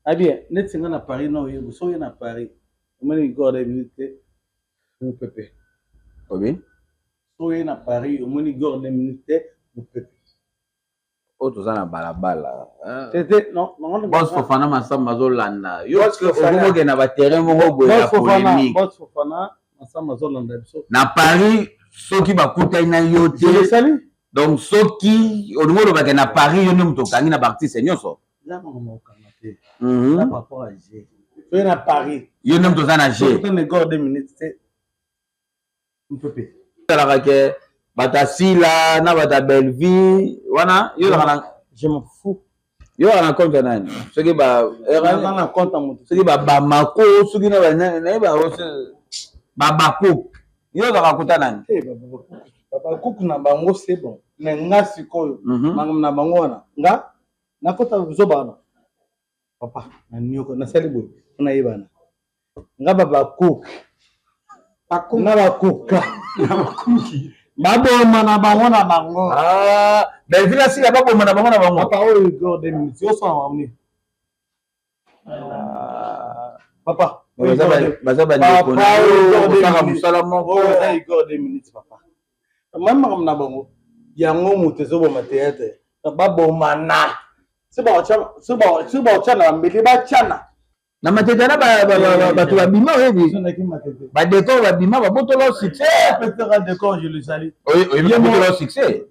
Abi neti nga na Paris na oyebo soki oye na Paris omoni Igor deux minutes te mopepe. Obi? Soki oye na Paris omoni Igor deux minutes te mopepe. Oyo toza na balabala. Te te non non. Boss Fofana Massamba azolanda. Yo okomokende na ba terrain moko boye ya polémique. Boss Fofana Massamba azolanda biso. Na Paris soki bakutani na yo te. Donc soki olingi olobake na Paris yo nde moto okangi na ba artiste nyonso. Eza makambo ya kokanga te. Eza par rapport à G. Soki na Paris. Yo nde moto oza na G. Soki na Igor 2 minutes te. Mpepe. Ezalaka ke bato ya Sila na bato ya Bellevue wana yo ozalaka na Je m'en fous. Yo ozalaka na compte ya nani? Soki ba Naza na compte ya moto. Soki ba Bamako soki na ba nani nayeba ba Bako. Yo ozalaka kuta nani? Te ba Bako na bango c'est bon. Mais nga sikoyo makambo na bango wana nga nakota zoba wana papa na nioko nasali boye mpo nayebana nga babakoki na bakoka baboma na bango na bango ah, Bellevue na Sila baboma na bango na bango papa oyo Igor de minutes osala bango nini ah. papa baza bandeko na yo kosala mosala moko oyo Igor de minutes papa meme makambo na bango yango moto ezoboma theatre babomana soki baotyana bambeli batyana na matete na bato babima oyebi badecor babima babotola succès oyebi babotola succès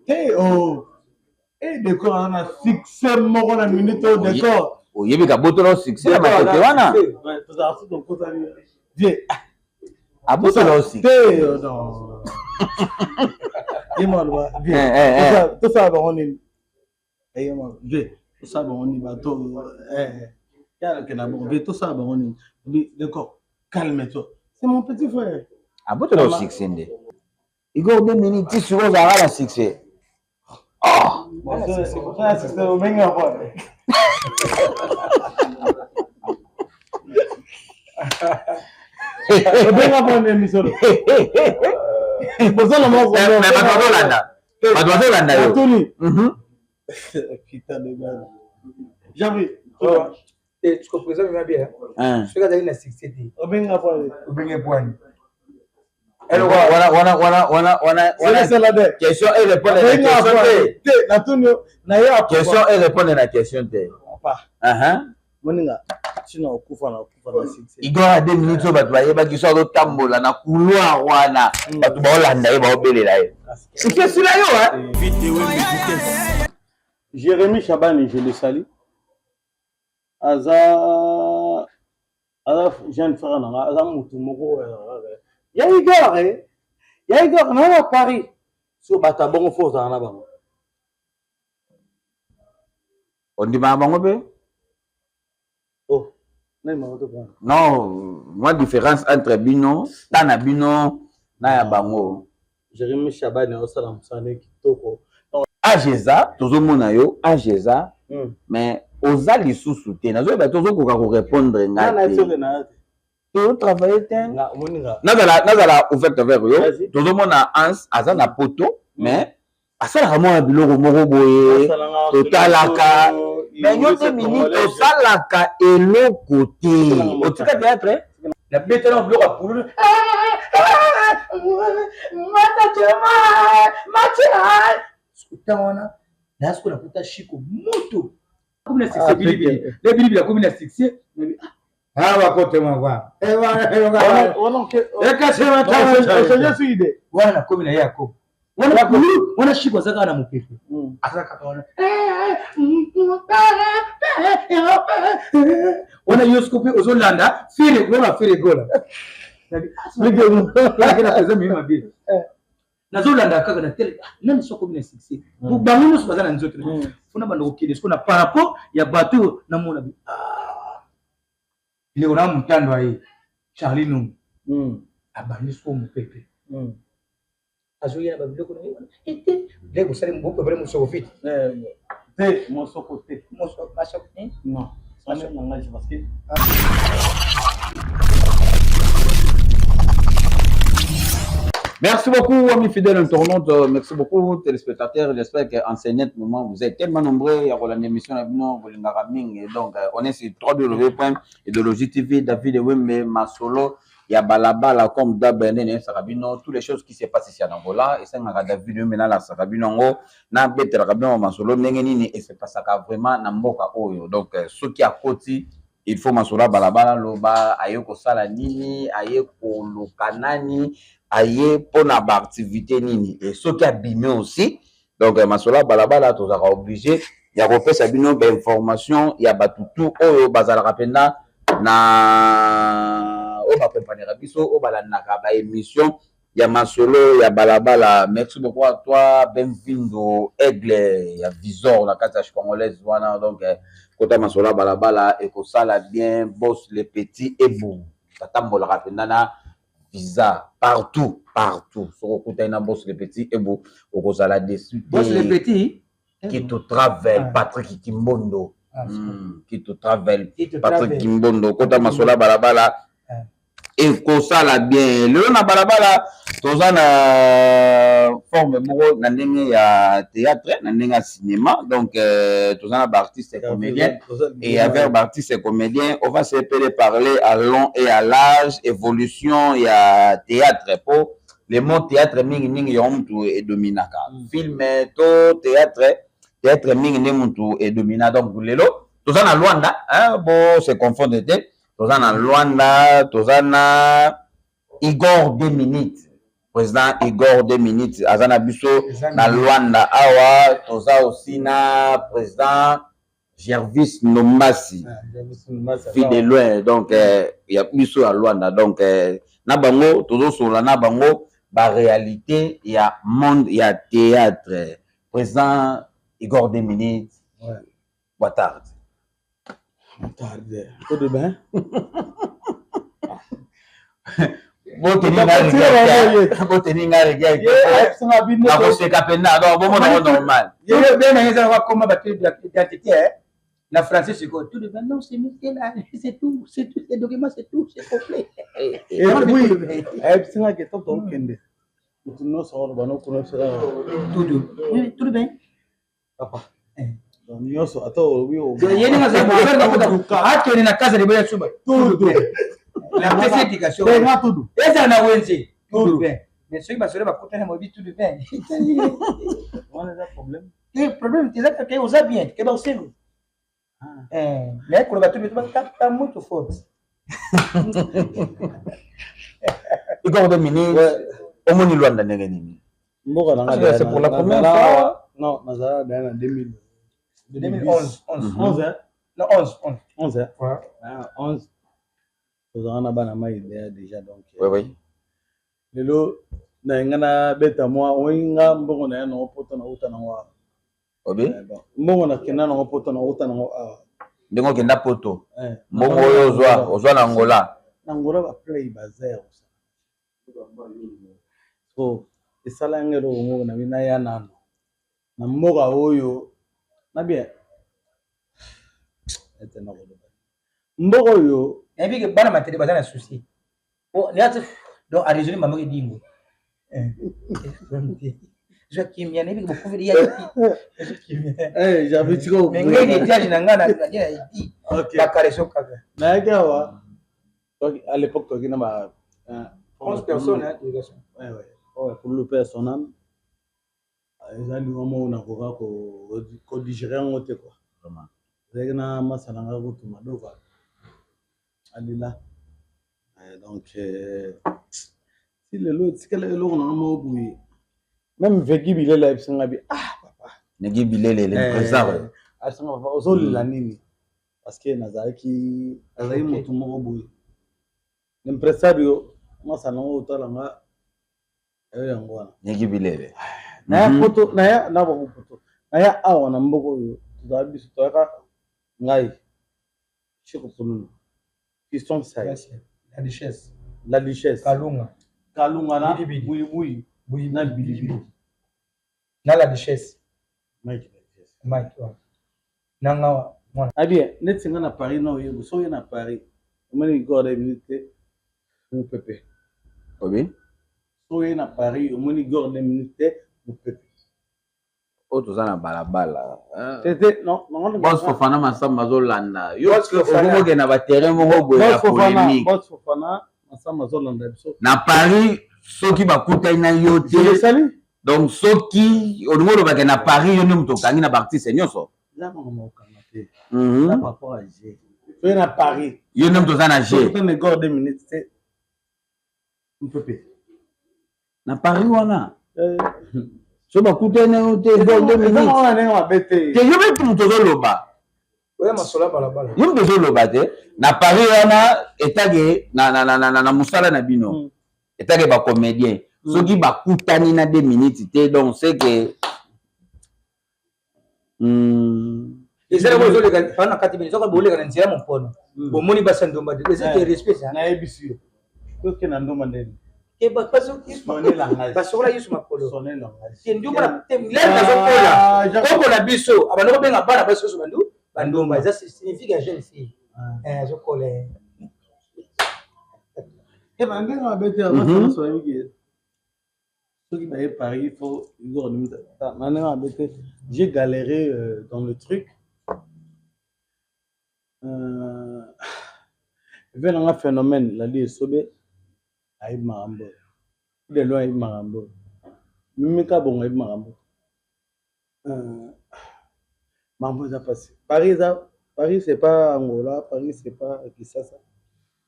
décor aza na succès moko na minute oyo décor oyebi kabotola succès na matete wana abotola yo succès te non ye maloba tosala bango nini ye maloba tosala bango nini bato yalakenda bongo vie tosala bango nini d'accord calme toi c'est mon petit frère abotola yo succès nde Igor de minutes ti sikoyo ozalaka na succès oh obenga mpona émission bozala moko bato bazolanda bato bazolanda yo natuni putain de merde Jean-Louis te président mema bien soki azali na succès te obenga pwani obenge pwani wana wana wana wana wana wana question e répondre na question te te natuni na ye question e répondre na question te papa moninga ntina okufa na okufa na succès Igor a 2 minutes oyo bato bayebaki so azotambola na couloir wana hmm. bato baolanda ye baobelela ye succès esila yo Jérémy Chabani je le salue aza aza jeune frère na nga aza mutu moko ya Igor eh. ya Igor na na Paris so bato ya bongo fo ozala na bango ondimaka bango mpe oh non mwa différence entre bino ta na bino na ya bango Jérémy Chabani osala mosala kitoko age eza tozomona yo age eza hmm. mais oza lisusu te nazoyeba te ozokoka korépondre nga te tozotravaille te nazala nazala ouverte vers yo tozomona hans aza na poto hmm. mais asalaka mwa biloko moko boye totalaka mais yo nde minute osalaka eloko te otika théâtre nabetela biloko ya pululu ntango wana nayasiko nakuta shiko moto akomi na succès bilibili le bilibili akomi na succès awa kote mwa wana nakomi na ye akomi wana shiko aza kaka na mopepe hmm. aza kaka wana wana yo siko mpe ozolanda fere gola fere gola mimi mabe nazolanda kaka na tele ah, nani so akomi na succès hmm. bango nyonso baza na nzoto hmm. fona banda kokende siko na par rapport ya bato oyo namona bi ah. ndeko na motando aye charlie nungu abandi siko mopepe azoya na babiloko na ye wana ete ndenge osali bopepele mosoko vite eh, te mosoko te mosoko non langage parce que Merci beaucoup, amis fidèles internautes. Merci beaucoup, téléspectateurs. J'espère qu'en ce net moment, vous êtes tellement nombreux. Il y a l'émission, donc, on est sur www.idéologie TV, David Wembe, Masolo, il y a Balabala, comme d'hab, Sarabino, toutes les choses qui se passent ici en Angola. Et ça, David Wembe, la Sarabino, na betelaka bino masolo ndenge nini esepasaka vraiment na mboka oyo. Donc soki akoti, il faut masolo ya balabala, loba aye kosala nini, aye koluka nani, aye mpona baactivité nini, et soki abimi aussi. Donc masolo ya balabala, tozalaka obligé ya kopesa bino bainformation ya bato tu oyo bazalaka mpenza na oyo bakompanaka biso, oyo balandaka baémission ya masolo ya balabala. Merci beaucoup à toi, Benvindo Aigle ya Visor na kati ya congolaise wana. Donc kota masolo ya balabala ekosala bien. Boss le petit Ebu batambolaka mpenza na visa partout partout. Soki okutani na Boss le petit Ebu, okozala déçu. Boss le petit. Kito Travel. Patrick Kimbondo. Kito Travel, Patrick Kimbondo. Kota masolo ya balabala ekosala bien. Lelo na balabala toza na forme moko na ndenge ya théâtre, na ndenge ya cinéma. Donc toza na baartiste comédien, et avec baartiste comédien, on va se parler à long et à large évolution ya théâtre, po le mot théâtre mingimingi yango mutu edominaka. Film to théâtre, théâtre mingi nde mutu edomina. Donc lelo toza na Lwanda, bo se confondre te, toza na Lwanda, toza na Igor 2 minutes, président Igor 2 minutes aza na biso na Lwanda awa. Toza aussi na président Gervis Nombasi, fille de loin, donc ya biso ya Lwanda. Donc na bango tozosolola na bango baréalité ya monde ya théâtre. Président Igor 2 minutes, boa tarde. Boa tarde. Tudo bem? Boteni nga regard, nakoseka mpenza, donc bomona ngo normal. Bena eza wakoma bato identité na français sikoyo. Tout de non, c'est là, c'est tout, c'est tout, c'est document, c'est tout, c'est complet. Et puis ayebisingaki to tokende motu nyonso oloba nokuna biso. Tudo, oui, tudo bem. Papa, nyonso ata olobi. Ye ndenge akende na casa de boya suba. Tudo. Napesi éducation. Nga tudo. Ezala na wenze, tudo bem, mais soki basolo bakutana mobi, tudo bem. Wana eza problème. Problème eza kaka oza bien ke baosengo, mais koloba tudo tá muito forte. Igor 2 minutes, omoni Lwanda ndenge nini? Mboka nanga. C'est pour la première fois? Non, nazala daya na 2000. 2011, 11. 11. Non, 11, 11. 11. Ouais. 11 tozalaka na bana mai deya déjà, donc oui. Lelo na nga nabeta mwa oyi nga mbongo na ye nango poto na uta nango awa. Obi? Mbongo nakenda nango poto na uta nango awa. Ndenge okenda poto, mbongo oyo ozwa na Angola? Na Angola baplay baza ya kosala, so esala yango eloko moko na bi naya nano na mboka oyo na bien ete nakoloba mboka oyo. Nayebi ke bana matete baza na souci donc araisonne mama edingo zwa kimia, nayebi ke bokufeli ya Eh, j'avais tika. Mais ngai héritage na ngai na edi bakareso kaka. Nayaki awa à l'époque toki na ba 11 personnes, hein, délégation. Ouais, pour le père son âme, eza liwa moko nakoka kodigérer yango te quoi. Ezalaki na masa na ngai kutu Madoka alila. Donc si lelo etikala eloko nanga moko boye, même Vegi Bilele ayebisinga bi: "Ah papa." Negi Bilele, le président. Ayebisinga: "Papa, ozolela nini?" Parce que nazalaki motu moko boye, l'impresario masa nango otalanga eyo yango wana. Negi Bilele. Naya poto, naya na bango poto, naya awa na mboka oyo tozala biso toyaka, ngai, Chiko Pululu, Fiston Sai. La Duchesse. La Duchesse. Kalunga. Kalunga na Buyibuyi na Bilibili. Na La Duchesse. Mike. Mike nanga mwana. Abi neti nga na Paris na oyebo so oye na Paris, omoni Igor minute te, mopepe. Obi? Soki oye na Paris omoni Igor 2 minutes te mopepe. Oyo toza na balabala. Te te non non. Boss Fofana Massamba azolanda. Yo okomokende na ba terrain moko boye ya polemique. Boss Fofana Massamba azolanda biso. Na Paris soki bakutani na yo te. Donc soki olingi olobake na Paris yo nde moto okangi na ba artiste nyonso. Eza makambo ya kokanga te. Eza par rapport à G. Soki na Paris. Yo nde moto oza na G. Soki okutani na Igor 2 minutes te. Mpepe. Na Paris wana. Eh. So bakutani na yo te Igor 2 minutes. Eza ndenge mabe te. Te yo mpe moto ozoloba. Oya masolo ya balabala. Yo moto ozoloba te. Na Paris wana etake na, na, na, na, na, na mosala na bino. Etake ba comédien. Soki bakutani na 2 minutes te donc c'est que Eza yango ozoleka pana na kati bino soki boleka na nzela mopono bomoni basi ya ndomba te eza te respect ça. Nayebisi yo toke na ndomba ndeni basokola yesu makolo te ndumba te lere nazokola koko na biso abanda kobenga bana basi nyonso bandu bandomba eza signifique ya jeune fille azokola. Ndenge mabe te, soki baye Paris faut Igor na ndenge mabe te, j'ai galéré dans le truc ve nanga phénomène lali esobe ayebi makambo de loin, ayebi makambo mimika bongo, ayebi makambo makambo eza mpasi. Paris eza Paris, c'est pas Angola. Paris, c'est pas Kisasa.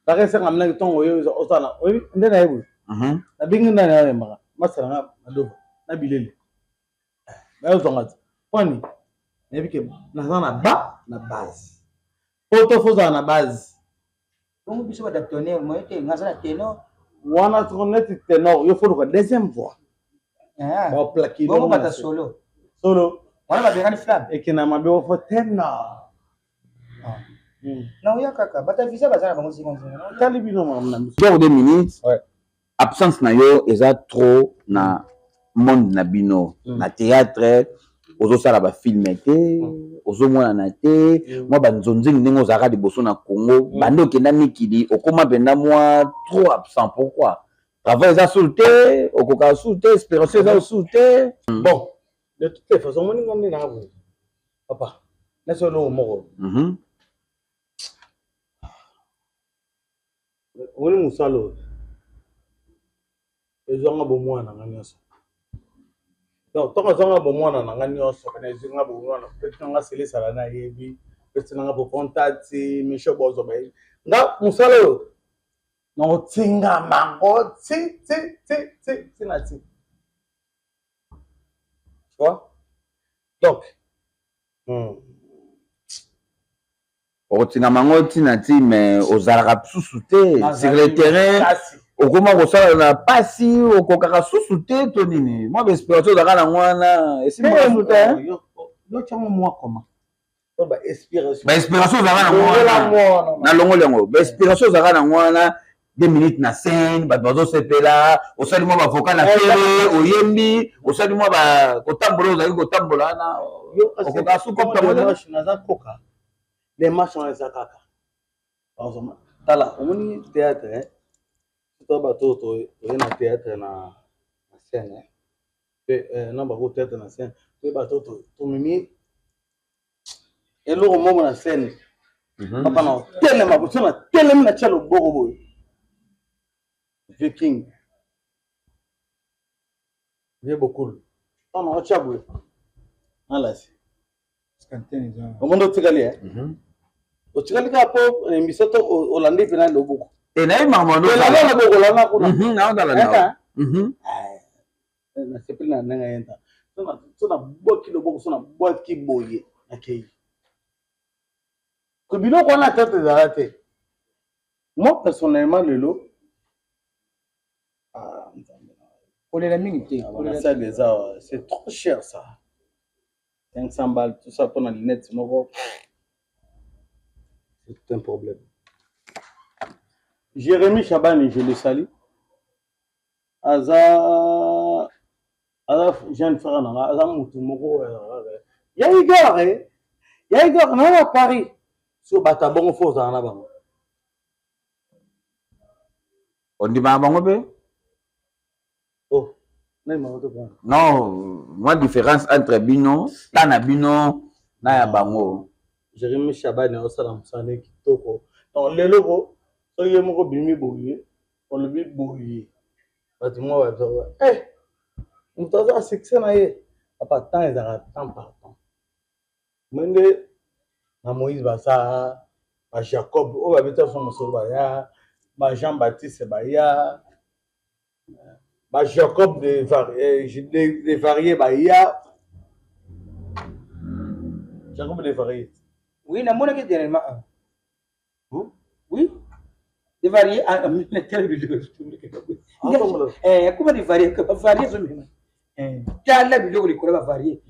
Paris esanga minaki ntongo oyo osala oyebi nde nayebi nabengi ndani ayembaka masala nga madova na bilele bayozwanga te pwani nayebi ke naza na ba na base po to fozala na base. Bongo biso ba tonnerre moye te, nga na ténor. Wana soko neti ténor, yo foluka deuxième voix baoplaki. Bongo bata solo. Solo. Wana babengani flamme. Ekenda mabe, ofo ténor. Na oya kaka bata visa baza na bango zinga. Tali bino makambo na biso. Genre 2 minutes absence na yo eza trop na monde na bino na théâtre. Ozosala bafilm te, ozomonana te mwa banzonzingi ndenge ozalaka liboso na Congo. Bande okenda mikili, okóma mpenza mwa trop absent. Pourquoi? Travail eza sulu te, okokaka sulu te, inspiration eza sulu te. Bon, de toutes les façons, omoni nga nde naa boye, papa, nasi eloko moko. Omoni mosala oyo ezwanga bomwana na nga nyonso. Donc ntongo azwanga bomwana na nga nyonso pene, ezwi nga bomwana peti na nga selesala, nayebi peti na nga popontati misho bozwa bayebi nga mosala oyo nakotingama ngo ti ti ti ti ti na ti, tu vois? Donc Okotingama yango ntina ti, mais ozalaka susu te sur le terrain. Okoma kosala na pasi, okokaka susu te to nini? Mwa bainspiration ozalaka nango wana esimbaka su te. Yo tiango mwa koma bainspiration. Bainspiration ozalaka nango wana, nalongoli yango. Bainspiration ozalaka nango wana, 2 minutes na scène, bato bazosepela, osali mwa bavocal na fere, oyembi, osali mwa kotambola, ozalaki kotambola wana, okoka su kotambola. Naza koka démarche wana eza kaka. Tala, omoni théâtre, to bato oyo toye na théâtre na scène mpe na bako théâtre na scène, toye bato tomemi eloko moko na scène, papa, na otelema so na telemi, na tia loboko boye, viking vie bokulu, ntango na otya boye, nalasi omondo otikali, otikali kaka mpo émission to olandi mpena loboko. Nayebi makambo. Olanda loboko, olanda kuna. Naozala. Nasepeli na ndenge ye nta so nabwaki loboko, so nabwaki boye, nakei ko biloko wana tete ezala te. Moi personnellement lelo, kolela mingi te. Basali eza, c'est trop cher ça, 500 balles, tout ça mpona lunette moko, c'est un problème. Jérémy Chabani, je le salue, aza jeune frère na nga, aza mutu moko ya Igor, ya Igor na na Paris. So bato ya bongo, fo ozala na bango. Ondimaka bango mpe. Oh, non, mwa différence entre bino ta na bino na ya bango. Jérémy Chabani osala mosala kitoko. Donc lelo ko soki ye moko bimi boye, olobi boye, bato mwa bato eh moto aza succès na ye. Papa, temps ezalaka temps par temps. Ndenge na Moïse baza, ba Jacob oyo babeta so mosolo baya, ba Jean Baptiste baya, ba Jacob de de Varier baya. Jacob de Varier. Oui, namonaki dernièrement. Oui. De Varier, akoma de Varier, Varier ezomema. Tala biloko likolo ba Varier.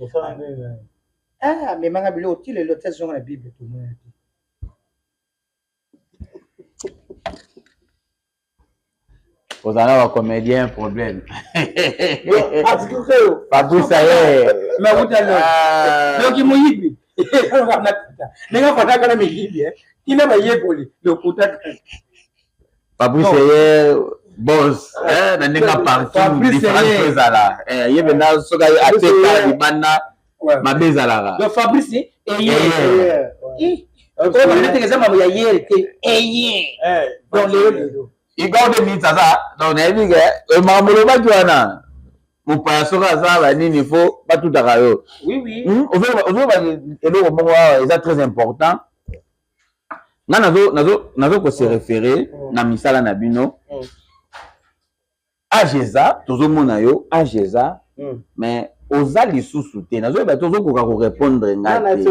Ah, amemanga biloko ti lelo ti azonga na Bible tomona te. Ozala na bacomédien problème. Fabrice aye. Soki moyibi ndenge afandaka na miyibi tina bayekoli lokuta. Fabrice aye boss na ndenge parking différence ezala ye mpenza soki ateka libanda mabe ezalaka. Fabrice eye oyo eza mambo ya yere te eye donc lelo lelo Igor de Minutes aza donc nayebi ke makambo olobaki wana mopaya soki aza banini fo batutaka yo. Ozoloba eloko moko awa eza très important. Nga nazo kose référer na misala na bino. Age eza, tozomona yo age eza, mais oza lisusu te. Nazoyeba te ozokoka korépondre nga te.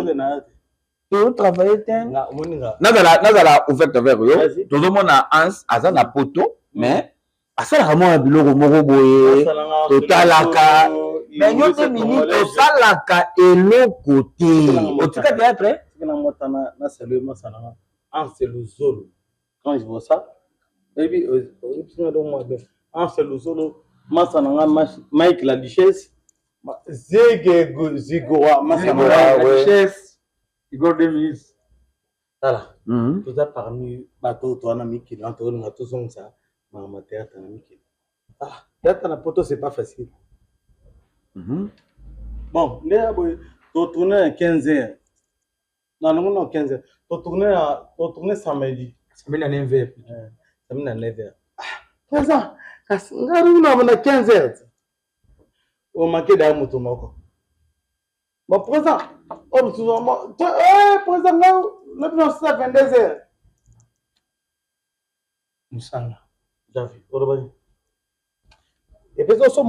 Tozotravaille te. Nazala ouverte vers yo. Tozomona Hans aza na poto, mais asalaka mwa biloko moko boye, totalaka. Mais yo te mini tosalaka eloko te. Otika théâtre? Hans Luzolo. Quand je vois ça, et puis, Hans Luzolo, Masananga, Mike la Duchesse, Zege Zigora, Masananga, la Duchesse, Igor Demis. Voilà. Tout ça parmi bateau, toi, na mikili, entre nous, tous ça, ma théâtre na mikili. Ah, théâtre na poto, c'est pas facile. Bon, là, tu tournes à 15 h. Non, non, non, 15 h. Tu tournes samedi. Samedi à 9 h. Samedi à 9 h. Ah, présent. Ngari na 15 h. O manqué d'un moto moko. Bon, présent. Oh, eh, présent, non, le c'est 22 h. Musala. Javi, olobani. Et puis, on se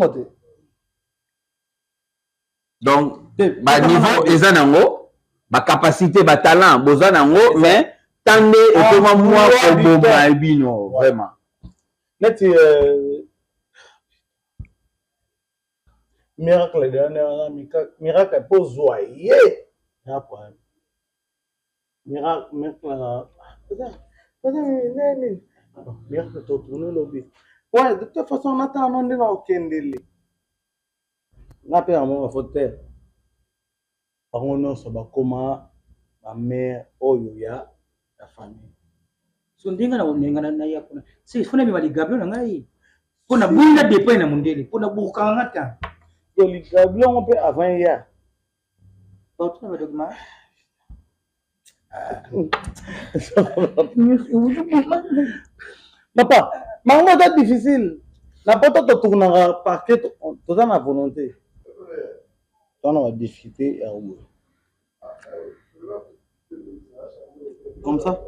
Donc, ba niveau eza nango, ba capacité, ba talent, boza nango, mais tande ekoma mwa koboma bino, vraiment. Neti miracle dernier, miracle pozwa ye. Na problème. Miracle, miracle, miracle totourne lobi. Ouais, de toute façon, on attend non de okendele. Nga pe yango bafaute bango nyonso bakoma ba mère oyo ya ya famille. So ndenge na onenga na ya kuna. C'est fona mi bali gablo na ngai. Pona bunda dépend na mundele, pona bukanga ngata. Yo li gablo ngo pe avant ya. Bato na ba document. Papa, mango eza difficile. Na poto totournaka parce que toza na volonté. Toza na ba difficulté ya koboya. Comme ça.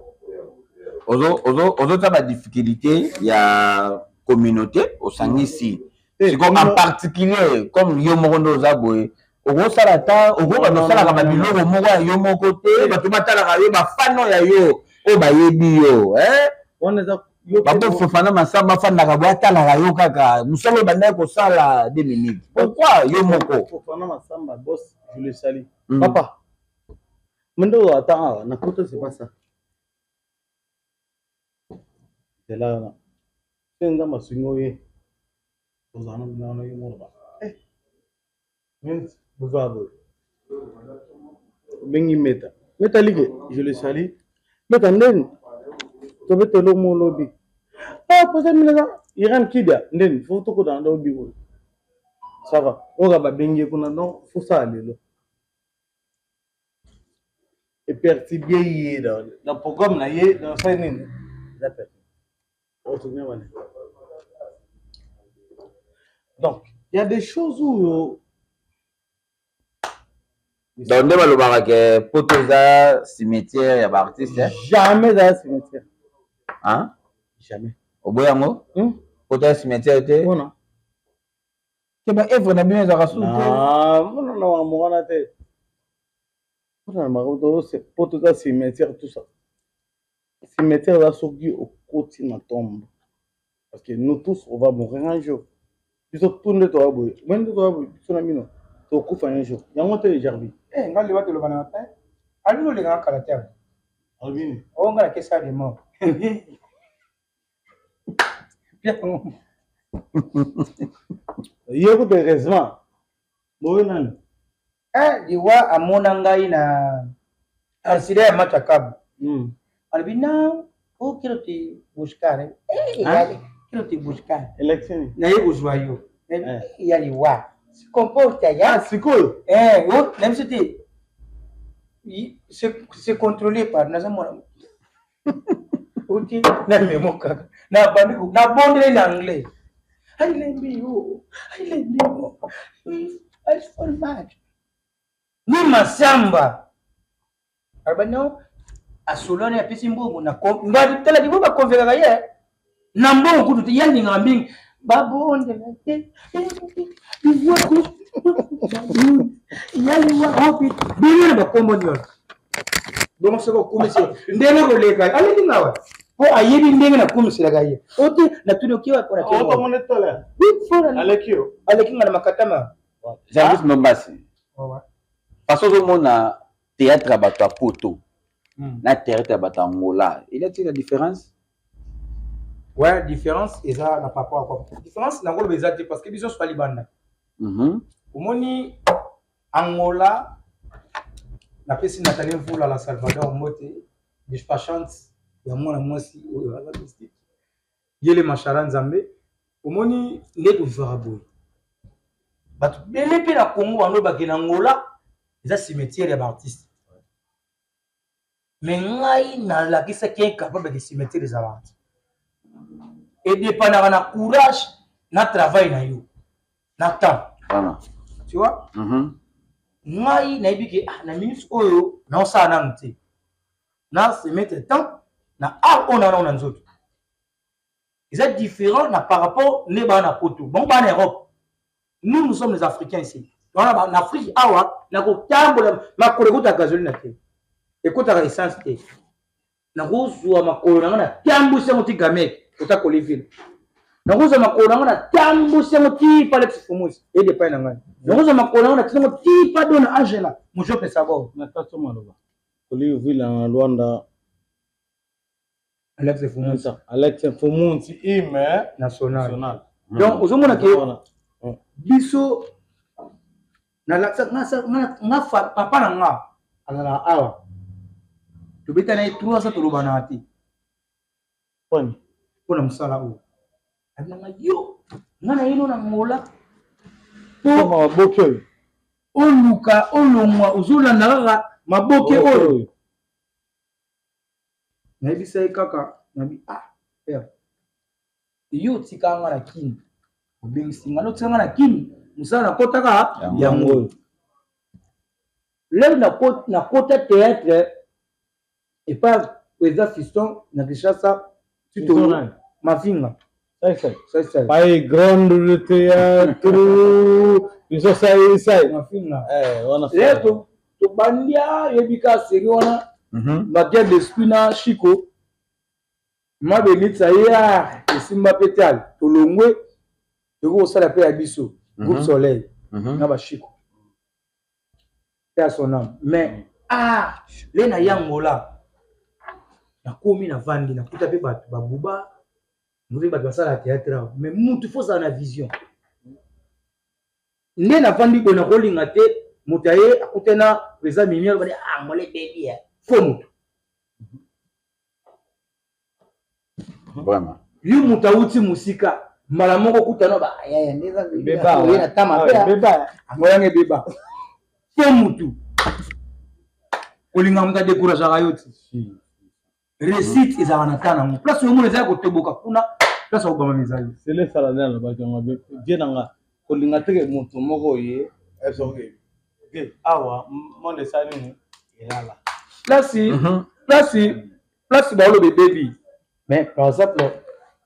Ozotia ba difficulté ya communauté osangisi. Siko en particulier comme yo moko nde oza boye, okosala ta okoka tosalaka ba biloko moko ya yo moko te, bato batalaka yo bafano ya yo oyo bayebi yo bapo Fofana Masamba afandaka boye atalaka yo kaka mosala oyo bandaki kosala 2 minutes. Pourquoi yo moko? Fofana Masamba boss, je le salue. Papa, mendo attends, na poto c'est pas ça. C'est là là. C'est nzamba singo ye. Ozana na yo moko ba. Eh. Minz boza boye. Bengi Meta. Meta like, je le salue. Meta ndeni. Tobete lo mo lobi. Ah, posa mina Iran Kidia ndeni, faut tokota na lobi boye. Ça va. Oyo babengi ye kuna non, faut sala lelo. Eperturbe ye na programme na ye na sali nini? Eza perturbe. Otourne wana. Donc, il y a des choses où Donc nde balobaka ke poto eza cimetière ya baartiste. Jamais eza cimetière. Hein? Jamais. Oboyi yango? Poto ya cimetière te? Mpona? Te ba œuvre na bino ezalaka susu te. Mona na makambo wana te. Mpona na makambo poto eza cimetière tout ça. Cimetière eza soki okoti na tombe. Parce que nous tous on va mourir un jour. Biso tout nde toya boye. Moi nde toya boye biso na bino tokufa un jour. Yango te Jarbi. Eh nga liwa toloba na te. Ali no lenga kala te. Alobi nini? Oh nga na kesa de mort. Ye kutu heureusement. Boye nani? Eh liwa amona ngai na accident ya match ya kabu. Alobi non, oh quero te buscar. Eh, ah? Quero te buscar. Election. Naye kozwa yo. Eh. Ya liwa. Se comporte ya. Ah, sikoyo. Eh, oh, na biso te. Se contrôler par naza mwana. Oti na memo kaka. Na bandi na bondele na anglais. I love you. I love you. I so much. Ni masamba. Aloba non, asololi apesi mbongo na mbadi tala libo bakonvekaka ye na mbongo kutu te ye alingaka mingi babondela te bino na bakombo nyonso bongo soki okumisi ndenge koleka aleki ngawa mpo ayebi ndenge nakumiselaka ye ote natuni okiwa aleki nga na makatama Jarvis Ndombasi façon ozomona théâtre ya bato ya poto na théâtre ya bato ya Angola, il y a-t-il la différence? Ouais, différence eza na par rapport à quoi? Différence na ngolo eza te parce que biso so libanda. Omoni Angola napesi Nathalie Mvula la Salvador mbote dispachante ya mwana mwasi oyo aza mystique. Yele Mashara Nzambe omoni nde tovivaka boye. Bato bele mpe na Congo bando bakende na Angola eza cimetière ya baartiste. Mais ngai nalakisaki incapable de cimetière ezalaka te. Edépendaka na courage na travail na yo na temps. Voilà. Tu vois? Ngai nayebi ke ah, na minute oyo naosala nanu te. Na se mettre temps na art oyo nana na nzoto. Eza différent na par rapport ne bana na poto. Bango bana Europe. Nous, nous sommes les Africains ici. Wana na Afrique awa na kotambola makolo ekotaka gasoline te. Ekotaka essence te. Nakozwa makolo na nga na tambusi yango ti Gamek, kota Koliville. Nakozwa makolo na nga na tambusi yango ti Palex Fumusi, ede epai na ngai. Nakozwa makolo na nga na tindi yango ti pa Dona Angela, Mujope Sabor. Na tato maloba. Koliville na Luanda. Alex Fumusi. Alex Fumusi ime national. National. Donc ozomona ke biso na nga papa na nga azalaka awa tobeta na ye 3 ans tolobanaka te mpo na mosala oyo abinanga yo nga na yeno na Angola po maboke oyo oluka olongwa ozolanda kaka maboke oyo nayebisa ye kaka nabi ah père yo otika nga na kini obengisi nga notika nga na kini mosala nakotaka yango oyo lelo nakota théâtre epa président Fiston na Kinshasa tito Mavinga Pai grande de théâtre biso sai sai Mavinga lelo tobandia yebi ka série wana magia d'esprit na Chico mabenitsa ye esimba pe te ale tolongwe tokoki kosala mpe ya biso groupe Soleil na bashiko pe ya son âme mais ah le na ya Angola nakomi navandi nakuta mpe bato babuba mpe bato basala théâtre awa mais mutu fo ozala na vision nde navandi boye nakolinga te moto aye akute na président Mimi alobani ah Angola ebebi ya fo motu Vraiment. Yo moto awuti mosika. Mbala moko kutana ba yaya nde eza oye na tama pe ango yanga ebeba. Fo mutu kolinga moto adécourageaka yo ti. Réussite ezalaka na temps nango. Place oyo mona eza ya kotoboka kuna, place ya kobamba ezali. Sele sala nde alobaki yango vie na nga kolinga teke moto moko ye esoke te awa monde esali nini elala. Place baoloba ebebi, mais par exemple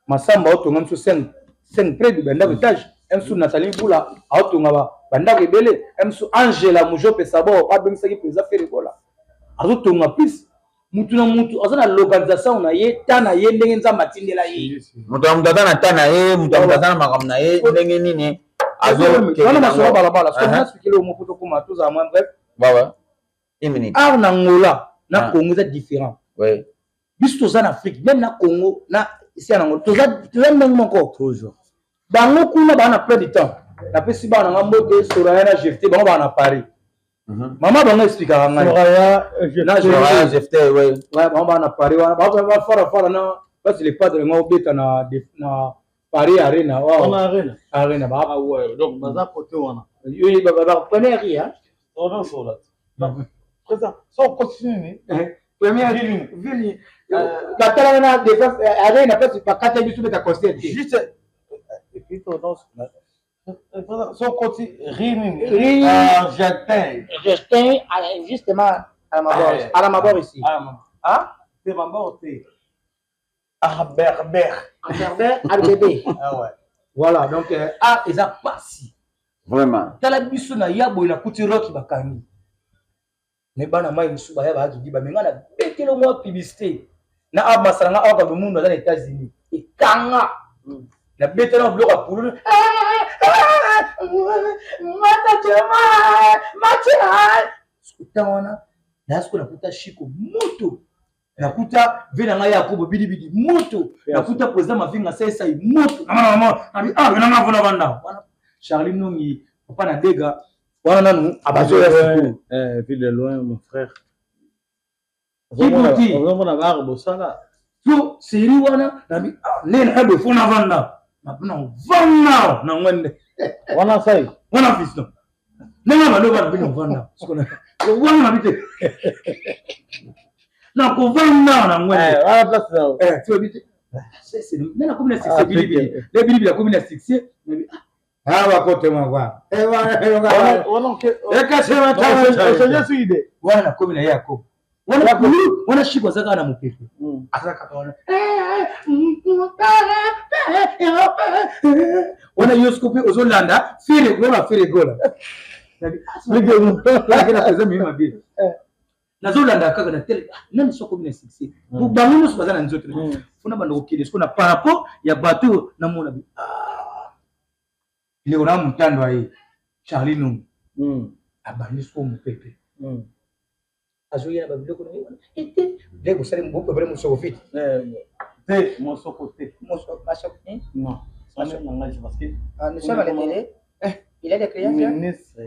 Masamba aotonga biso 5 près bandako étage, msu Nathalie Mbula aotonga bandako ebele, msu Angela Mujope Sabor abengisaki président Ferre Gola azotonga plus. Mutu na mutu aza na localisation na ye, ta na ye, ndenge Nzambe atindela ye. Moto na moto aza na ta na ye, moto na moto aza na makambo na ye, ndenge nini wana masolo balabala. So nasukeli oyo moko, tokóma tozala mwa bref. Une minute. Art na Ngola na Congo eza différent. Biso toza na Afrique, même na Congo na esi ya nango toza ndenge moko. Bango kuna baa na plein du temps. Napesi bana nanga mbote, Soraya na Jefte, bango baa na Paris. Mama bango expliquaka ngai. Soraya Jefte, oui. Bango baa na Paris wana, bafarafara na place Le Padre ngo obeta na Paris Arena. Arena. Arena. Donc baza côté wana. Première ria. Président so okoti nini? Première ville batalaka na Défense Arena, place bakata biso beta concert. Juste et puis so okoti ri nini? Ri Argentin. Argentin, justement à la Mabor, à la Mabor ici. Ah, te Mabor te, ah, berber. Berber RBB. Ah ouais. Voilà, donc art eza pasi. Vraiment. Tala biso na ya boye, nakuti rock bakangi me bana mai mosusu baya bayaki bame nga na betelo mwa publicité na amasala nga awa kabe mundu aza na États-Unis ekanga na betelo biloko ya pululu. Ntango wana naya sikoyo, nakuta Shiko moto, nakuta ve na ngai Yakobo bidibidi moto, nakuta président Mavinga Saisai moto. Ah, nanga vona banda wana Charlie Nongi, papa na dega wana nanu abazoya sikoyo. Vu de loin, mon frère. Kibuti. Ozomona bar bosala. So série wana nabi nde na boye fo navanda napona vanda na ngwende. Wana sai. Wana fiston ndenge baloba na bino vanda wana nabi te, nakovanda na ngwende. Wana place na. Tibabi te nde nakomi na succès bilibili, nde bilibili akomi na succès. Ah, bakotema kwa wana nakomi na ye Yakobo wana wana Shiko aza kaka na mopepe, aza kaka wana wana. Yo siko mpe ozolanda Ferre Gola, Ferre Gola eza mabe. Nazolanda kaka na tele nani so akomi na succès, bango nyonso baza na nzoto fona banda kokende siko na par rapport ya bato namona bi ndeko na motando aye Charlie Nungu abandi siko mopepe, azoya na babiloko na ye wana ete nde kosali bopepele mosoko fiti. Te, mosoko te. Non, langage parce que nous sommes à la télé. Il a des clients. Ministre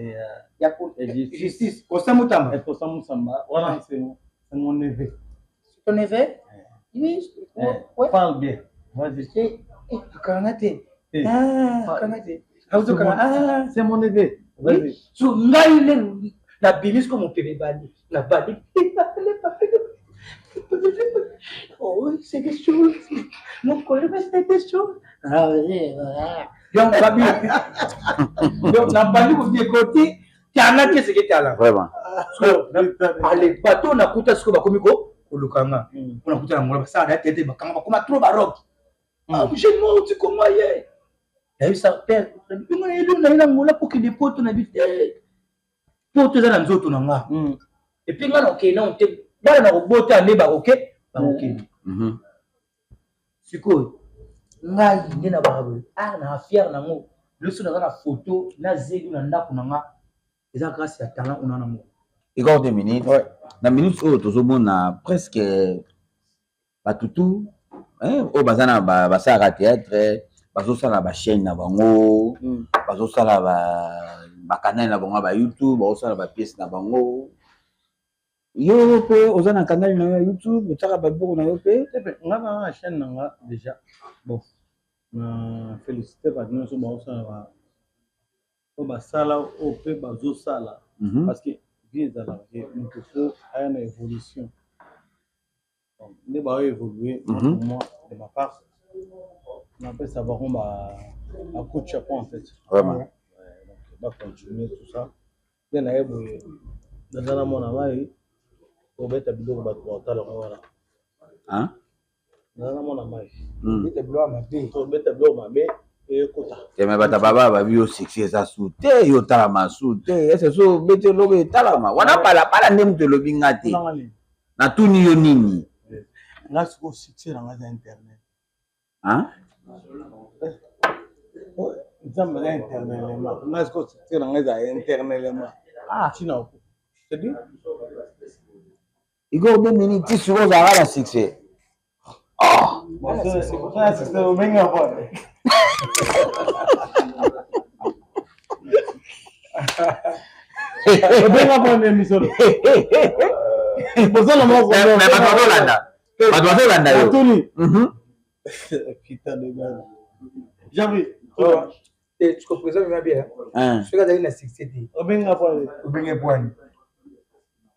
ya justice Constant Mutamba. Constant Mutamba wana, c'est mon neveu. C'est ton neveu? Oui. Ouais. Parle bien. Vas-y. Akanga te. Akanga te. C'est mon neveu. Vas-y. So ngai nde nabimi siko mopepe ebandi, nabandi. Oh, c'est des choses. Mon collègue, c'est des choses. Donc, babi. Donc, nabandi kodécoter tala keseke tala. Vraiment. Ale bato nakuta sikoyo bakomi ko koluka nga mpo nakuta na Ngola basala na tete bakanga bakoma trop barock. Jeune moko oti koma ye nayebisa père nga nayebi naye na Ngola mpo kende poto na bi te, poto eza na nzoto na nga. Et puis nga na okende nano te, bana na kobota nde bakoke bakokende. Sikoyo ngai nde na baka boye art na fier nango loso naza na photo na zelu na ndako na nga, eza grâce ya talent ona na moko. Igor, 2 minutes. Na minute oyo tozomona presque batutu oyo baza na basalaka théâtre, bazosala bachaîne na bango, bazosala bacanal na bango ya baYouTube, bazosala bapièce na bango. Yo mpe oza na canal na yo ya YouTube, otiaka babiloko na yo mpe? Nga na chaîne na nga déjà, bon. Na félicité bato nyonso baosala ba oyo basala oyo mpe bazosala parce que vie ezalaka ke moto fo aya na évolution. Donc nde bao évoluer, pour moi, de ma part, napesa bango ba ba coup de chapeau en fait. Vraiment. Ouais, donc ba continuer tout ça. Nde naye boye, naza na mwana mai kobeta biloko, bato baotala yango wana. Hein? Naza na mwana mai. Beta biloko mabe. Tobeta biloko mabe ekota. Te, me bato baba babi yo succès eza su te, yo otalama su te. Ese so obeti eloko etalama wana balabala nde moto elobi nga te. Nanga nini? Natuni yo nini? Nga sikoyo succès na nga eza internet. Hein? Nzambe aza internellement. Nga sikoyo succès na nga eza internellement. Ah. Ntina oko c'est-à-dire Igor 2 minutes ti sikoyo ozalaka na succès. Oh! Oza succès, obengi yango. Obenga mpo na misolo bozala moko. Mais bato bazolanda, bato bazolanda yo. Natuni. Putain de merde. Jean-Louis. Te, président mema bien. Hein. Soki azali na succès te, obenga mpo obenge bwani?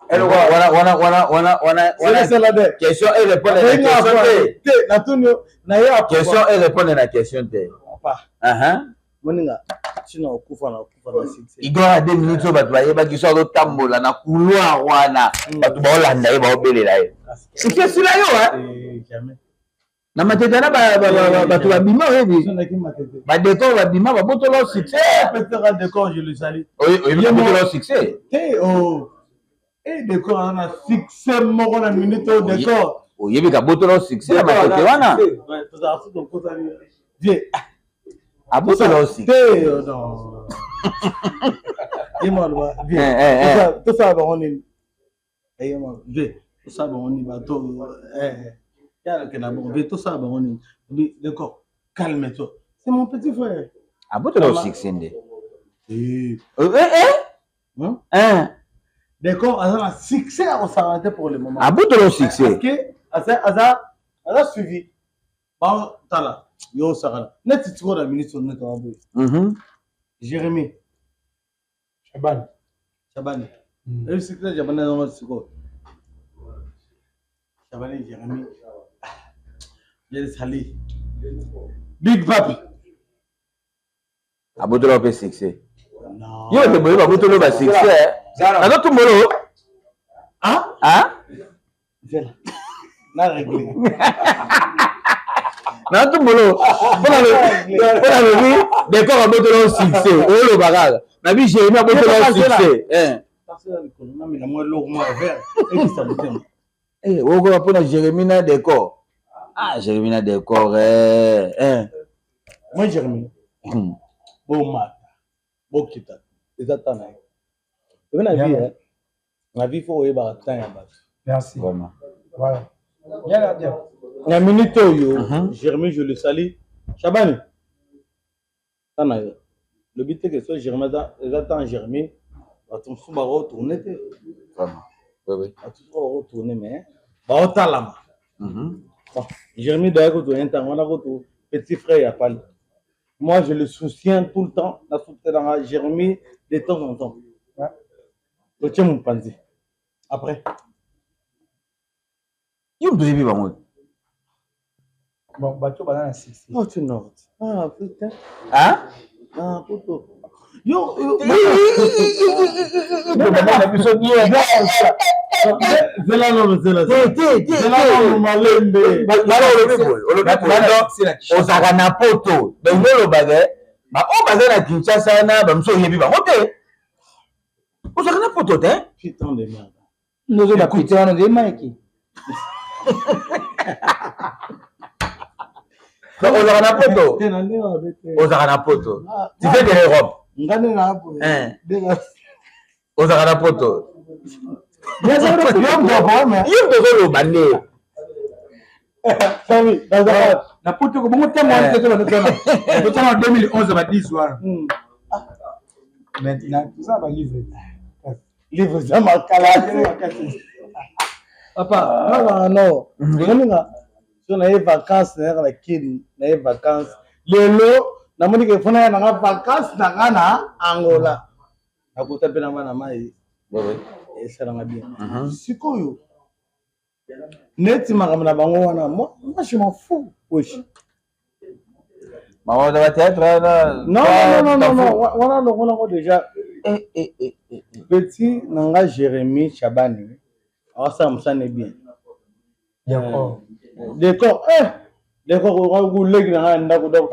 Wana wana wana wana wana wana sela de. Question et répondre na Obenga question te. te, natuni yo na ye. Question et répondre na question te. Papa. Moninga, ntina okufa na okufa na succès. Igor ya 2 minutes oyo bato bayebaki so azotambola na couloir wana, bato baolanda ye, baobelela ye succès esila yo, hein? Eh, jamais. Na Matete na bato babima, oyebi. Nazalaki Matete. Badécor babima, babotola succès. Peut-être décor, je le salue. Oyebi babotola succès. Te, oh e décor aza na succès moko na minute oyo, décor. Oyebi kabotola succès ya Matete wana. Tozala so tokosani vie. Abotola succès. Te, non, ye mo aloba vie. Tosala bango nini? Ye mo vie, tosala bango nini? Bato yalake na bango vie, tosala bango nini? Décor, calme toi, c'est mon petit frère. Abotola succès nde. Eh. Eh, Hein? eh. Décor aza na succès ya kosala te pour le moment. Abotola succès. Parce que aza suivi, baotala yo osakana neti sikoyo na minute oyo neti waboye. Jérémie. Shabani. Shabani, ebi succès Shabani azonga sikoyo. Shabani, Jérémie, je sali Big Papi. Abotola mpe succès. Non. Yo te boye babotolo ba succès, nazotumbolo. Ah. Ah. Zela na réglé. Nazotumbolo mpona lobi décor abotola succès, oloba kaka nabi Jérémi abotola succès. Parce likolo namela mwa eloko mwa vert ekisa motema. Okoka mpona Jérémi na décor. Ah, Jérémi na décor, eh, eh. Moi Jérémi, bomata bokita, eza ta na ye oyebi na vie, eh. Na vie fo oyebaka temps ya bato. Merci. Vraiment. Voilà, bien, bien. Na minute oyo, Jérémi, je le salue. Shabani, ta na yo lobi te ke so Jérémi eza temps. Jérémi, bato mosusu bakotourne te. Vraiment, oui, oui. Bato mosusu bakotourne mais baotalama. Bon, Jérémi doya kotourne ntango wana koto petit frère ya pali. Moi, je le soutiens tout le temps, na soutenaka Jérémi de temps en temps. Totie mopanzi après. Yo moto oyebi bango. Bon, bato baza na succès. Oh, tu nord. Ah putain. Hein? Ah poto yo yo. Na biso bien. Zela nono, zela. Te, te, te. Zela nono, malembe. Olobi boye, olobi boye, ozalaka na poto, donc olobaka baoyo baza na Kinshasa wana, bamosusu oyebi bango te. Ozalaka na poto te. Putain de merde. Ndozo bapite wana nde Mike. Donc ozalaka na poto. Te, na ndenge mabe te. Ozalaka na poto, tu fais de l'Europe. Nga nde na boye. Hein. Nde na Ozalaka na poto. Yo moto mais Yo moto ozoloba nde. Sami, nazalaka Na poto ko bongo ntango wana te, totana 2011 ba 10 wana. Maintenant toza balivre. Livre eza makala, papa. Nazalaka no moninga so naye vacance, nayaka na Kini, naye vacance. Lelo namoni ke fona ya nanga vacances na nga na Angola. Nakota mpe na bana mai. Esalanga bien. Sikoyo neti makambo na bango wana, moi je m'en fous. Wesh. Makambo na bathéâtre wana. Non, non, non, non, non, wana longola yango déjà. Eh, eh, eh, eh. Petit na nga Jérémie Chabani awasala mosala ne bien. D'accord. Décor, eh décor leki na ngai ya ndako donc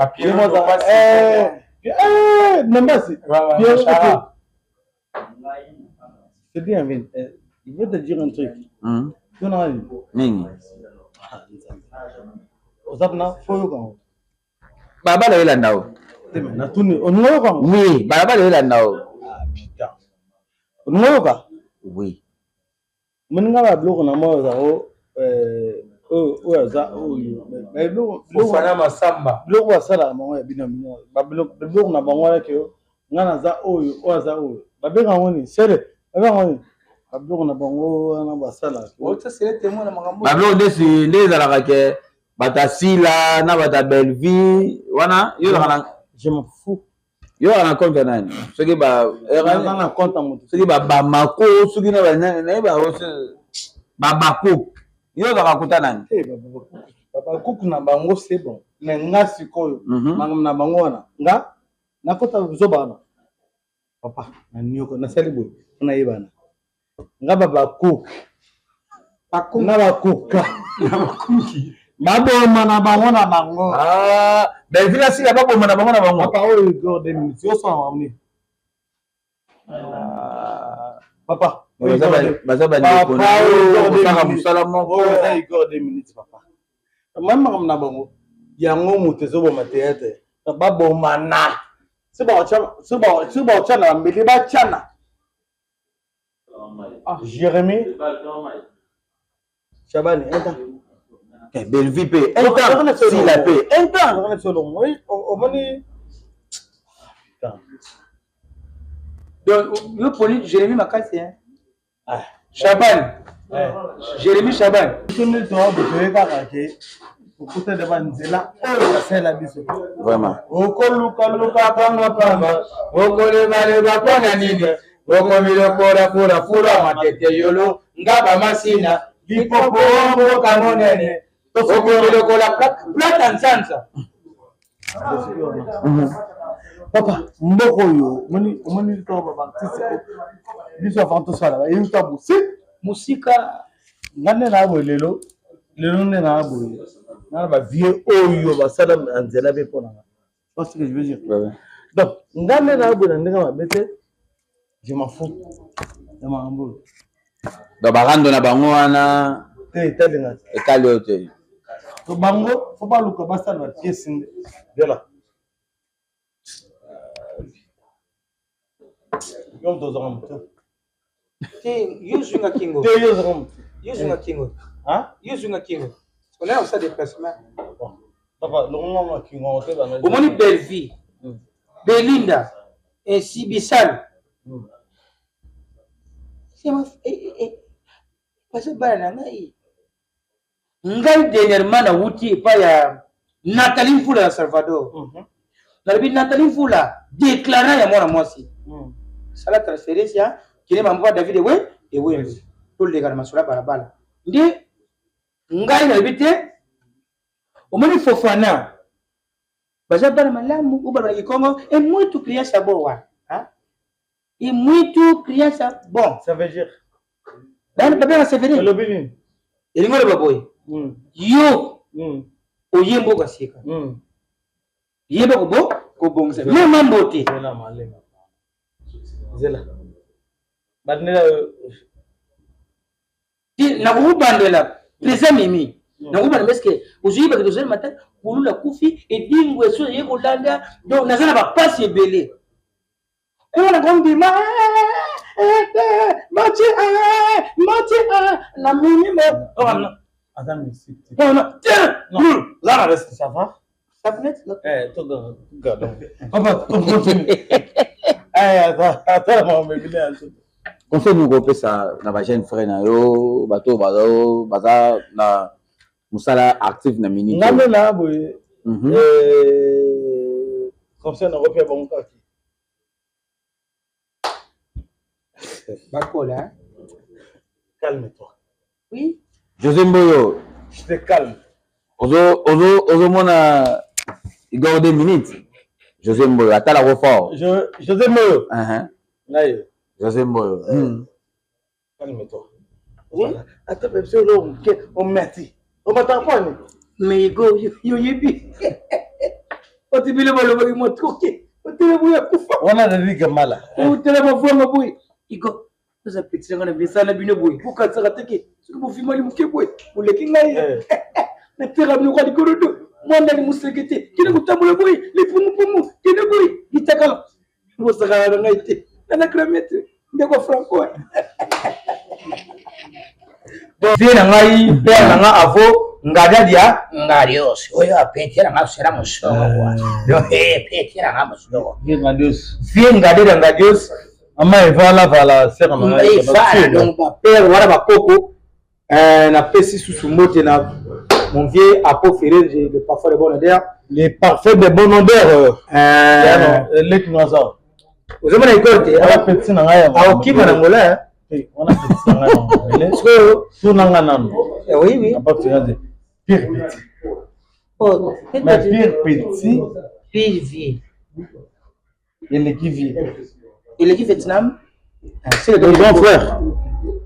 nambasi. C'est bien, Vin. Je vais te dire un truc. Tuna nini? Nini? Oza mpena fo yoka yango. Balabala oyelanda o. Natuni, oninga yoka yango? Oui, balabala oyelanda o. Ah putain. Oninga yoka? Oui. Moninga ba biloko na moi ozako oyo aza oyo Fofana Masamba. Biloko basalaka bango ya bino biloko na bango wana ke nga naza oyo, oyo aza oyo, babenga yango nini? Sele babenga yango nini? Babiloko na bango wana basalaka. Babiloko nde ezalaka ke bato ya Sila na bato ya Bellevue wana, yo ozalaka na Je m'en fous. Yo ozalaka na compte ya nani? Soki ba Naza na compte ya moto. Soki ba Bamako, soki na banani, nayeba babako, yo ozalaka kuta nani? Bakuku na bango, c'est bon, mais nga sikoyo makambo na bango wana, nga nakota zoba wana? Papa, nanioka nasali boye mpo nayebana. Nga babakuki na bakuka baboma na bango na bango. Bellevue na Sila baboma na bango na bango. Papa, oyo Igor, 2 minutes, osala makambo nini, papa? Baza bandeko na yo, kosala mosala moko. Oyo eza Igor, 2 minutes, papa. Mai makambo na bango yango, moto ezoboma théâtre, babomana. Soki baotyana bambeli, batyana. Jérémie Chabani un temps. Bellevue mpe un temps, Sila mpe un temps. Omoni. Donc yo poli Jérémie makasi, hein? Chaban, Jérémie Chaban. Biso nde toa botoye kaka ke okuta de banzela oyo basalela biso. Vraiment. Okolukaluka pambapamba, okolebaleba mpona nini? Okomi lokola fulafula matete yolo ngaba masina lipopo mboka monene, okomi lokola plata nsanza. Papa, mboka oyo omoni, omoni to baartiste biso avant tosala bayeuta mosika. Mosika. Nga nde naa boye lelo, lelo nde naa boye, nga na bavie oyo basala na nzela mpe mpo na nga. Tu vois ce que je veux dire? Donc nga nde naa boye na ndenge mabe te, je m'en fous ya makambo oyo. Donc barando na bango wana. Te, etalinga te. Etali oyo te. To bango fo baluka basala bapiese nde viala. Yo moto ozwaka motu. Te, yo zwinga kingo. Te, yo ozwaka motu. Yo zwinga kingo. Yo zwinga kingo, on a osala déplacement. Papa, longonga kingo te bana. Omoni Bellevue, Belinda ainsi Bisal, baza bana na ngai. Ngai dernièrement nawuti epai ya Nathalie Mvula ya Salvador. Nalobi Nathalie Mvula déclarant ya mwana mwasi, sala transférence ya kende mambo ya David ewe ewembe, toleka na masolo ya balabala. Nde ngai nalobi te, omoni Fofana, baza bana malamu oyo balobaki Kongo e muito criança boa, e muito criança bon. Ça veut dire? Babenga sévérine. Elobi nini? Elingi oloba boye: yo oye mboka sika, yeba kobo kobongisa mema mbote. Zela malema, zela bandela. Nakokobandela président Mimi, nakobanda parce ozoyebaki tozali mata kulula kufi edingo eso eye kolanda. Donc naza na bapasi ebele oyo nakondima mati mati na mimi. Aza mystique. Te. Là, reste, ça va. Ça Eh, papa, on continue. Eh, attends, attends, maman, mais Conseil nini kopesa na bajeune frère na yo, bato oyo baza na mosala active na minute? Nga nde na boye. Conseil nakopia bango kaka. Bakola, hein? Calme-toi. Oui. José Mboyo. Je te calme. Ozo ozo ozomona Igor 2 minutes. José Mboyo atala ko fort. Je, José Mboyo. Ngai. José Mboyo. Calme-toi. Oui. Ata pe biso eloko moke omati. Omataka mpo nini? Mais Igor, yo yebi. Oti bino balobaki mwa troke. Otele boye akufa. Wana Dadi Gamala. Otele mavwanga boye. Igor, oza petit nanga na mesana na bino boye. Bokanisaka te ke soki bovimani moke boye boleki ngai. Nateka bino kwa likolo do. Mwana ni moseke te. Kende kotambola boye lipungupungu. Kende boye litakala. Bosakana na ngai te. Nana grand maître. Ndeko Franco. Vie na ngai père na nga avo ngadadia ngadios oyo apeti na nga sera mosongo kwa donc eh peti na nga mosongo Vie ngadios vie ngadadia ngadios mama evala vala sera na ngai evala donc ba père wana ba koko napesi susu mbote na mon vieux Apo Ferre le parfait de bon odeur, le parfait de bon odeur, leki noisa. Ozomona ekole te. Wana petit na ngai aokima na ngola. Wana petit na ngai ya sikoyo tuna nga nano. Oui, oui. Papa Ferre pire petit. Oh, mais pire petit. Pire vie. Eleki vie. Eleki Vietnam. C'est le grand frère.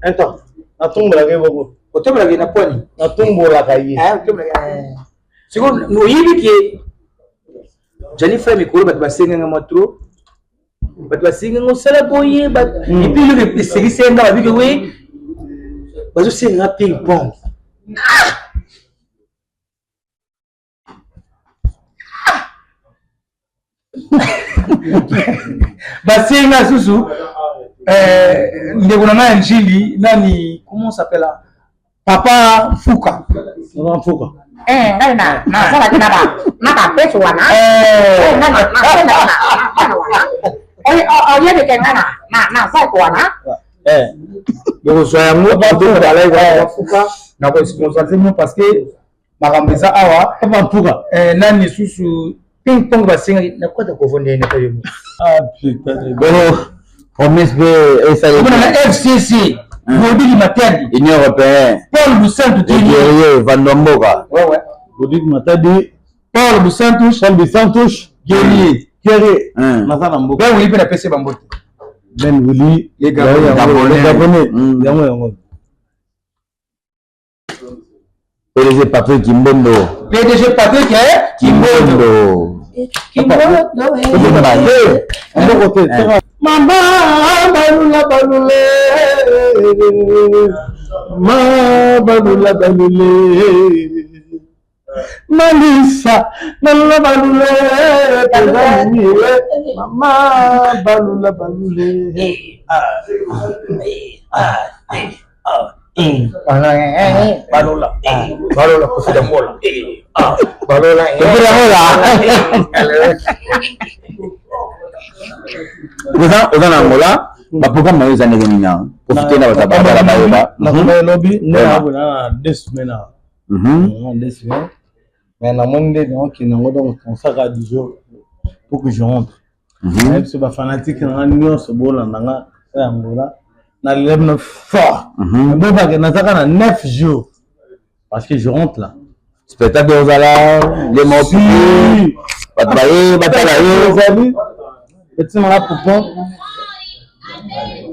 Un temps. Natombolaka ye boko. Otombolaka ye na pwani. Natombolaka ye. Sikoyo oyebi ke Jali frère mikolo bato basenganga mwa trop. Bato basenganga osala boye et puis eloko esekisi nga babiki we bazosenga ping pong. Basenga susu ndeko na ngai ya Njili nani, comment s'appelle, papa Mfuka. Papa Mfuka. Ngai na nasalaki na ba na bapesi wana. Ngai na na wana oyebi ke ngai na nazalaki wana. Bokozwa yango balai Mfuka na kosponsoriser mo parce que makambo eza awa. Papa Mfuka. Nani susu ping pong basengaki nakota kovonda ye natayo. Ah putain. Bon, promesse pe esali. Na FCC Godili Matadi, Union européenne, Paul Busantu, guerrier Vandomboka. Ouais. Godili Matadi, Paul Busantu, Paul Busantu, guerrier. Guerrier. Naza na mboka. Ben Willy pe na pese bango te. Ben Willy, les Gabonais. Les Gabonais. Yango yango. PDG Patrick Kimbondo. PDG Patrick Kimbondo. Kimbondo. Mama balula balule. Ma balula balule. Malisa balula balule. Mama balula balule. Balola. Balola Kofi Dangola. Balola. Kofi Dangola. Oza na Angola, ba programme na yo eza ndenge nini awa? Profite na bato balabala bayeba. Nakoma elobi nde na 2 semaines awa. 2 semaines. Mais namoni nde naokende yango, donc consacre 10 jours pour que je rentre. Nayebi so bafanatique na nga nyonso bolanda nga ya Angola. Nalela bino fort. Bobake nazaka na 9 jours parce que je rentre là. Spectacle ozala les mots bato baye batala yo. Ezali petit na nga poupon,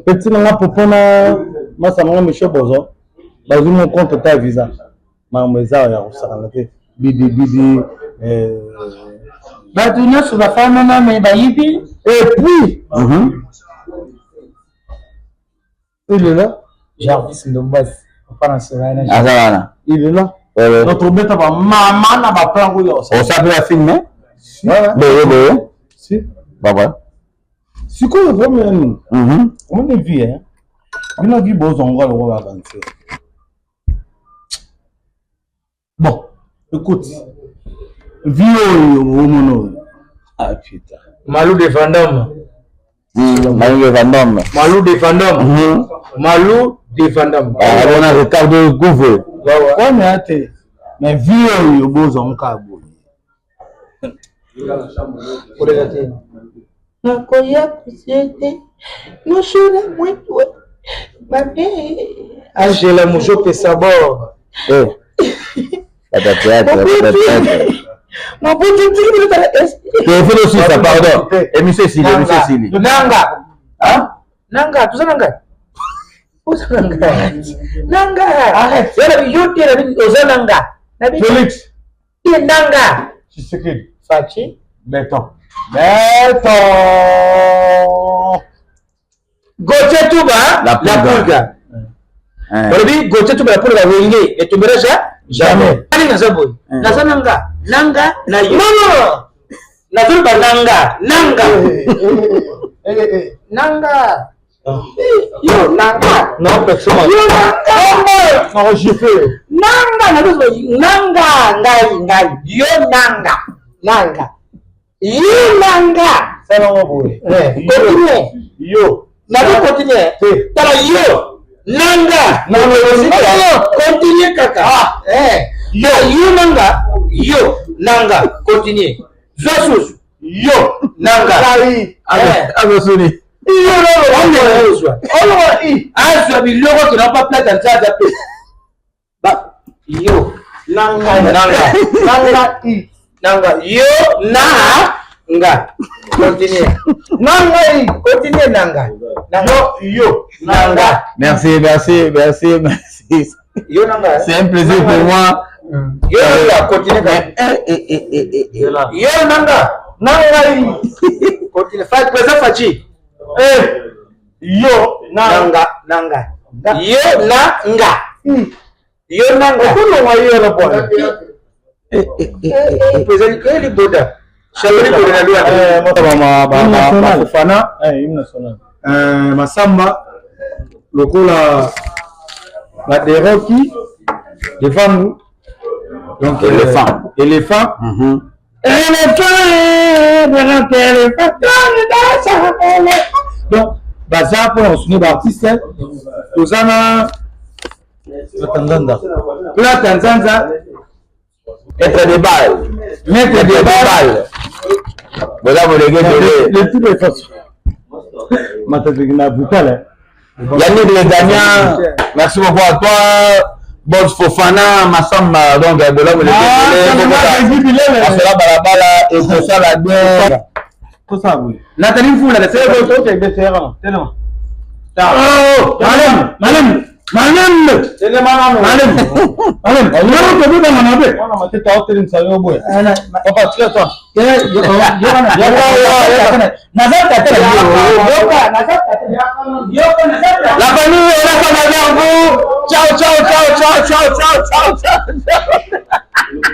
petit na nga poupon na masa na nga Michel Bozo bazwi mo compte ta visa. Makambo eza ya kosakana te. Bidi bidi. Bato nyonso bafandana me bayibi. Et puis il est là. Jarvis Ndombasi, papa na Soraya. Aza wana. Il est là. Notre beta ba mama na ba plan oyo. Osa pe ba film. Boye boye. Si. Baba. Sikoyo problème ya nini? Omoni vie hein. Bino vie bozonga lokola ba aventure. Bon, écoute. Vie oyo omona oyo. Ah putain. Malou de Vandame. Malou de Vandame. Malou de Vandame. Malou de Vandame. Ah, on a Ricardo Gouve. Ouais, mais ate. Mais vie oyo bozonga boye. Kolela te. Nakoya kosiete noshona mwetwe mabe. Angela Mujope Sabor. Eh. Bata théâtre, bata théâtre. Mobutu tiki bino tala esprit. Téléphone aussi ça pardon. Émission esili, émission esili. Nanga. Hein? Nanga, toza nanga. Oza nanga. Nanga. Arrête. Yo yo te na oza nanga. Félix. Te nanga. Tshisekedi. Fatshi. Béton. Béton. Gauthier Touba, la pulga. Balobi Gauthier Touba la pulga wenge ne tombera jamais. Ani naza boye. Naza nanga, nanga na yo. Non non. Nazoloba nanga, nanga. Nanga. Yo nanga. Non personne. Yo nanga. Non, j'ai fait. Nanga nazo nanga ngai ngai. Yo nanga. Nanga. Yo nanga. Sala boye. Continue. Yo. Nazo continue. Tala yo. Nanga. Nanga. Continue kaka. Ah. Eh. Yo. Yo nanga. Yo nanga. Continue. Zwa susu. Yo. Nanga. Ngai. Azosuni. Yo nanga. Oloba i. Azwa biloko tona pa plate nzaza pe. Ba yo. Nanga. Nanga. Nanga i. Nanga. Yo na nga. Continue. Nanga i. Continue nanga. Nanga. Yo yo. Nanga. Merci, merci, merci, merci. Yo nanga. C'est un plaisir pour moi. Yo nanga continue Mais, eh, eh, eh, eh, eh. Yo nanga. Nanga i. Continue. Fa président Fatshi. Eh. Yo Nanga nanga. Yo na nga. Yo nanga. Okolonga yo na bwana. Eh, eh, eh, eh, eh. Président Eli Boda. Charlie Boda na Luanda. Bafofana Hymne national. Masamba lokola baderoki devangu donc Éléphant. éléphant éléphant éléphant donc baza mpona kosunga baartiste toza na Plata Nzanza. Plata Nzanza Maître de balle. Maître de balle. Voilà, vous les gars. Le tout de façon. Matadiki na brutal. Yannick Le Gagnant, merci beaucoup à toi. Bob Fofana, Massamba, donc, voilà, vous les gars. Asala balabala, et tout ça la bien. Tout ça, oui. Nathalie Mfula, Ok, BCR, telema. Oh, malem, malem, malem, Telema nano. malem, malem. Leo tobeba na be. Wana mateta otelemisa yo boye. Papa, tika toi. La famille, on a ça vers vous. Ciao, ciao, ciao, ciao, ciao, ciao, ciao, ciao.